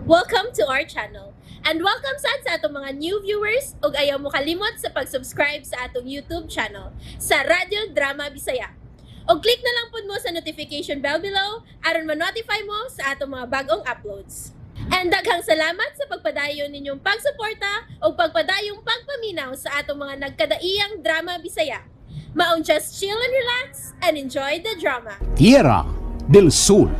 Welcome to our channel. And welcome sad sa atong mga new viewers ug ayaw mo kalimot sa pag-subscribe sa atong YouTube channel sa Radyo Drama Bisaya. Og click na lang pud mo sa notification bell below aron ma-notify mo sa atong mga bagong uploads. And daghang salamat sa pagpadayon ninyong pagsuporta ug pagpadayong pagpaminaw sa atong mga nagkadaiyang drama Bisaya. Maong just chill and relax and enjoy the drama. Tierra del Sol.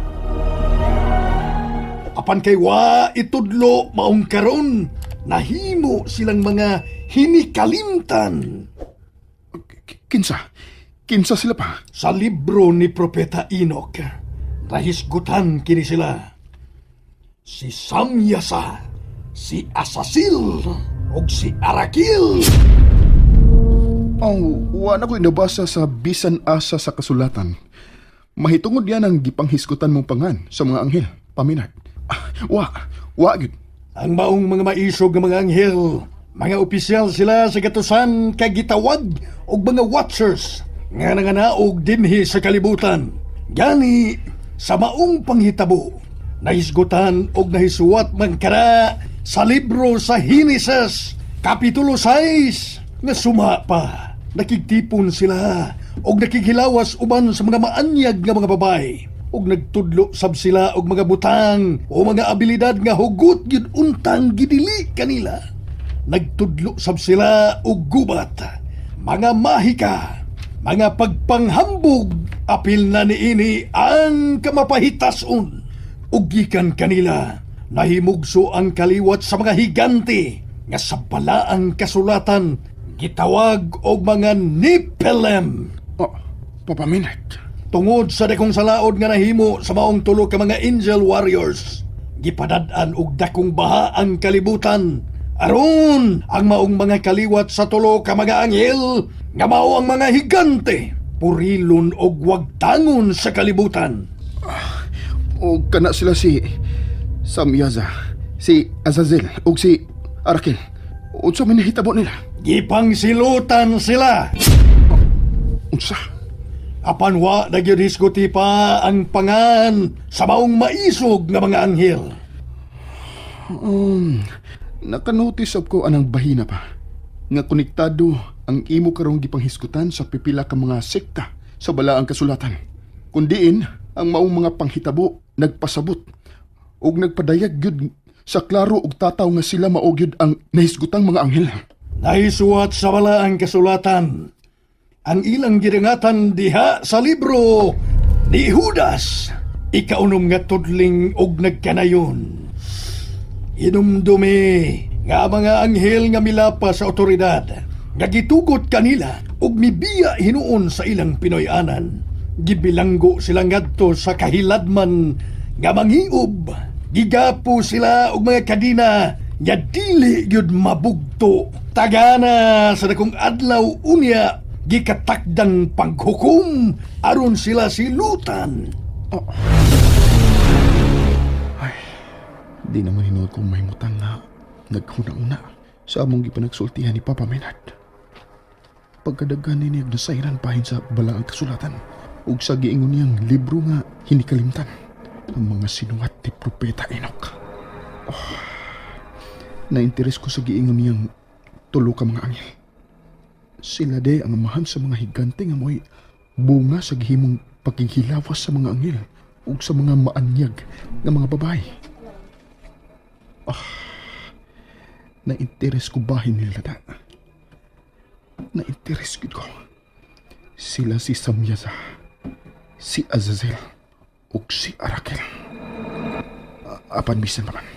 Apan kay wa itudlo maong karon, nahimo silang mga hinikalimtan. Kinsa? Kinsa sila pa? Sa libro ni Propeta Enoch, nahisgutan kini sila. Si Samyasa, si Asasil, ug si Arakil. Oh, wa na ko'y nabasa sa bisan asa sa kasulatan. Mahitungod yan ang gipanghisgutan mong pangan sa mga anghel, paminat. Ah, wa, wa gyud. Ang maong mga maisog nga mga anghel, mga opisyal sila sa gatusan kag gitawag og mga watchers nga nanganaog dinhi sa kalibutan. Gani sa maong panghitabo, nahisgutan og nahisuwat man kana sa libro sa Henesis, Kapitulo 6, nga suma pa. Nakigtipon sila og nakighilawas uban sa mga maanyag nga mga babae ug nagtudlo sab sila og mga butang o mga abilidad nga hugot gyud untang gidili kanila. Nagtudlo sab sila og gubat, mga mahika, mga pagpanghambog, apil na niini ang kamapahitason. Ug gikan kanila nahimugso ang kaliwat sa mga higante nga sa balaang kasulatan gitawag og mga Nephilim. Oh, Papa Minat. Tungod sa dakong salaod nga nahimo sa maong tulo ka mga angel warriors, gipadad-an og dakong baha ang kalibutan. Aron ang maong mga kaliwat sa tulo ka mga anghel nga mao ang mga higante, purilon og wagtangon sa kalibutan. O kana sila si Samyaza, si Azazel, ug si Arakel. Unsa man nahitabo nila? Gipangsilutan sila. Unsa? Apan wa na gyud hisguti pa ang pangan sa maong maisog nga mga anghel. Nakanotice ab ko anang bahina pa nga konektado ang imo karong gipanghisgutan sa pipila ka mga sekta sa balaang kasulatan. Kundiin ang maong mga panghitabo nagpasabot ug nagpadayag gyud sa klaro ug tataw nga sila mao gyud ang nahisgutang mga anghel. Nahisuwat sa balaang kasulatan ang ilang gidangatan diha sa libro ni Judas, ikaunom nga tudling og nagkanayon. Hinumdumi nga ang mga anghel nga milapa sa otoridad nga gitugot kanila ug mibiya hinuon sa ilang Pinoy-anan. Gibilanggo sila ngadto sa kahiladman nga mangiob. Gigapo sila og mga kadina nga dili gyud mabugto. Tagana sa dakong adlaw unya gikatakdang paghukom aron sila silutan. Di naman hinuot kong mahimutang nga naghuna-una sa among gipanagsultihan ni Papa Menard. Pagkadaghan ni niyag nasayran pahin sa balaang kasulatan ug sa giingon niyang libro nga hinikalimtan ang mga sinuwat ni Propeta Enoch. Oh, nainteres ko sa giingon niyang tulo ka mga anghel. Sila de ang amahan sa mga higante nga mo'y bunga sa gihimong paghihilawas sa mga anghel ug sa mga maanyag nga mga babae. Na-interes ko bahin nila da. Na-interes gid ko. Sila si Samyaza, si Azazel, ug si Arakel. Apan bisan pa man.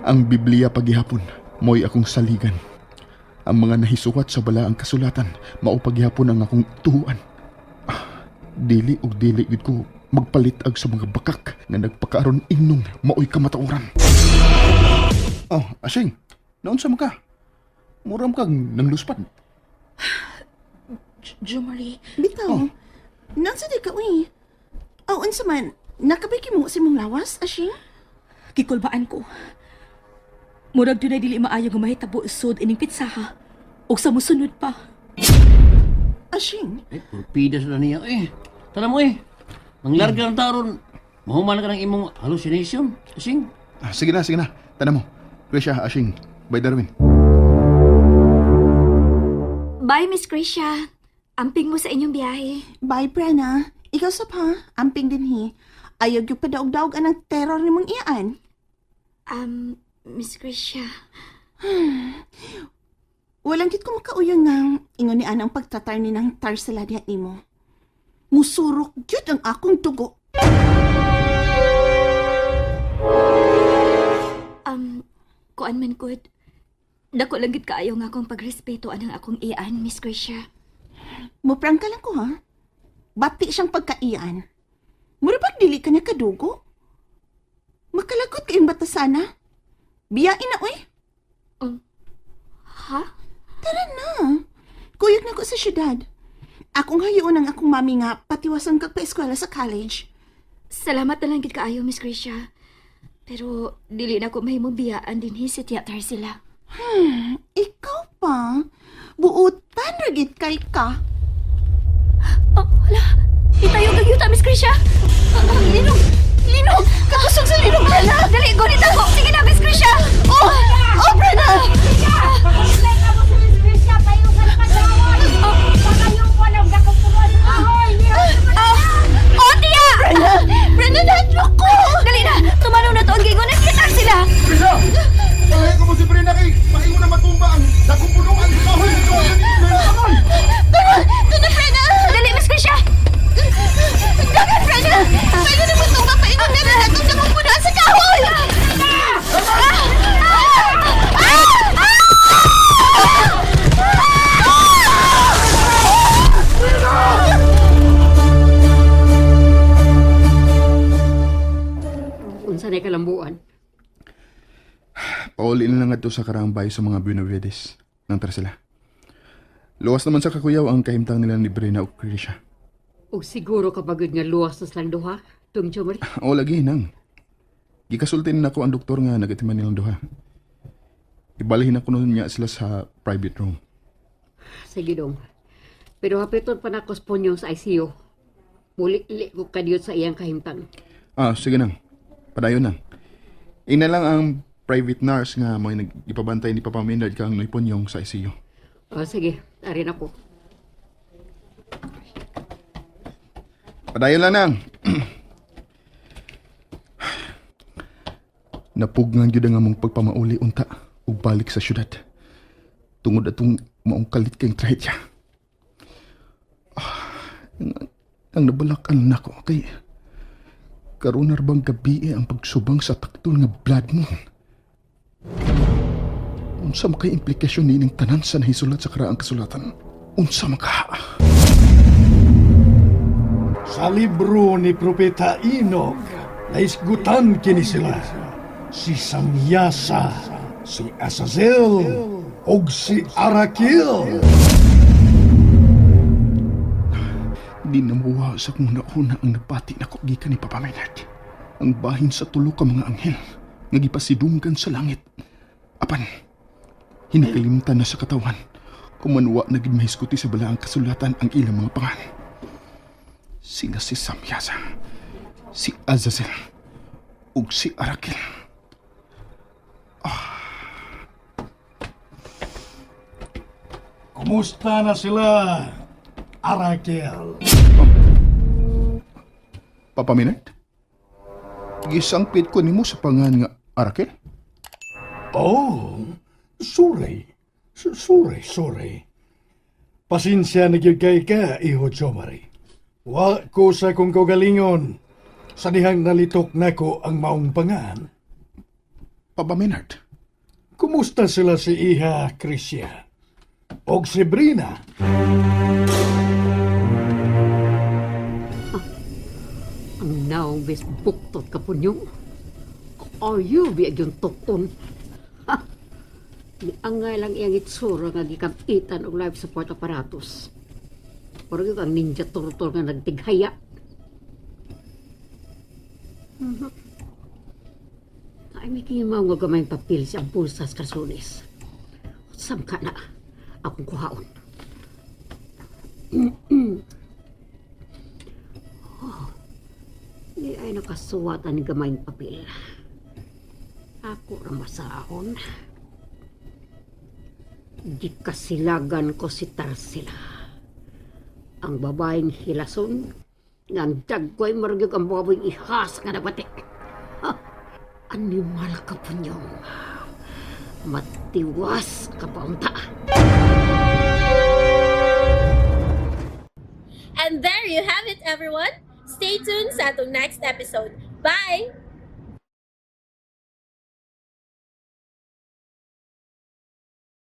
Ang Biblia paghihapon, mo'y akong saligan. Ang mga nahisuwat sa balaang kasulatan, mao paghihapon ang akong tuhuan. Ah, dili ug dili gid ko magpalit ag sa mga bakak nga nagpakaaron ingnong maoy kamatuoran. Oh, asing, naunsa man ka? Muram kang nangluspat. Jomari, Bitaw. Oh. Nansa di ka, uy. Oh, unsa man, nakabiki mo sa imong lawas, Ashing? Gikulbaan ko. Murag dunay dili maayo nga mahitabo sud ining pitsaha. Ug sa musunod pa. Ashing, Eh, purpida sila niya eh. Tala mo eh. Manglarga ang taron. Mahuman ka ng imong hallucination. Asing. Ah, sige na, sige na. Tana mo. Krisha, Ashing. Bye, Darwin. Bye, Miss Krisha. Amping mo sa inyong biyahe. Bye, Prena. Ikaw sab ha, amping din hi. Ayaw gyud padaog-daog anang terror nimong iyaan. Miss Krisha. Walang gid ko makauyon nga ingon ni ana ang pagtratar ni ng Tarsila diha nimo. Musurok gyud ang akong dugo. Kuan man good. Dako lang gid kaayo nga akong pagrespeto anang akong iyan, Miss Krisha. Muprangka lang ko ha. Bati siyang pagkaian. Mura bag dili ka niya kadugo? Makalagot kayong bata sana. Biyain na uy. Ha? Tara na. Kuyog na ko sa syudad. Akong hayoon ang akong mami nga patiwasan kag pa-eskwela sa college. Salamat na lang gid kaayo, Miss Krisha. Pero dili na ko mahimong biyaan dinhi si Tia Tarsila. Ikaw pa. Buutan ragit kay ka. Oh, wala. Itayo kag yuta, Miss Krisha. Linog! Linog! Kakusog sa linog, Brena! Dali, gunit ako. Sige na, Miss Krisha. Oh! Oh, Brena! Oh, Tia! Brena! Brena, nahadlok ko! Dali na! Tumanaw na to ang gingon. Nakita sila! Krisha! Pahay ko mo si Brina kay maingon na matumba ang dakong punuan sa kahoy. Tara! Tara, Brena! Dali, Miss Krisha! Dagan, Brena! Pwede na mo itong mapaingon na rin atong nakupunuan sa kahoy! Unsa na kalambuan? Pauli na lang adto sa karaang bayo sa mga Buenavides ng Tarsila. Luwas naman sa kakuyaw ang kahimtang nila ni Brina ug Krisha. Og siguro kapagod nga luwas na silang duha, tung Jomari. O lagi nang. Gikasulti na ako ang doktor nga nagatiman nilang duha. Ibalhin ako nun niya sila sa private room. Sige dong. Pero hapiton pa na ko sa sa ICU. Muli-li ko kadiyot sa iyang kahimtang. Ah, sige nang. Padayon nang. Ina lang ang private nurse nga may nagipabantay ni Papa Maynard kang Noy Ponyong sa ICU. O sige, arin ako. Padayon lang nang. Napugnan gyud ang among pagpamauli unta ug balik sa syudad. Tungod atong maong kalit kay trahedya. Ah, ang nabalakan nako kay karon bang gabi ang pagsubang sa taktol nga blood moon. Unsa man kay implikasyon niining tanan sa nahisulat sa karaang kasulatan? Unsa man ka? Sa libro ni Propeta Enoch, naisgutan kini sila. Si Samyasa, si Azazel, ug si Arakil. Di namuha sa kung nauna ang nabati na ko gikan ni Papa Maynard. Ang bahin sa tulo ka mga anghel nga gipasidunggan sa langit. Apan, hinakalimtan na sa katawan kung manwa na gid mahisguti sa balaang kasulatan ang ilang mga pangan. Sila si Samyasa, si Azazel, ug si Arakil. Kumusta na sila, Arakil? Papa Maynard? Gisangpit ko nimo sa pangan nga Arakil? Oh, sorry. Sorry, sorry. Pasensya na gyud kay ka, iho Jomari. Wa ko sa kong kaugalingon. Sa dihang nalitok nako ang maong pangan. Papa Maynard? Kumusta sila si Iha Crisia? Og si Brina? Ang naong bis buktot ka punyong. Ayaw, biag yung tukon. Ha! Niangay lang iyang itsura nga gikamitan og life support apparatus. Pero yun ang ninja turtle nga nagtighaya. Mhm. Ay, may kimaw nga gamay papel sa bulsas karsones. Sam ka na. Akong kuhaon. Di ay nakasuwat ang gamayng papel. Ako ra masahon. Gikasilagan ko si Tarsila. Ang babaeng hilason, nga ang dagkoy maragyog ang baboy ihas nga nabati. Ha! Animal ka punyong. Matiwas ka pa unta. And there you have it, everyone. Stay tuned sa atong next episode. Bye!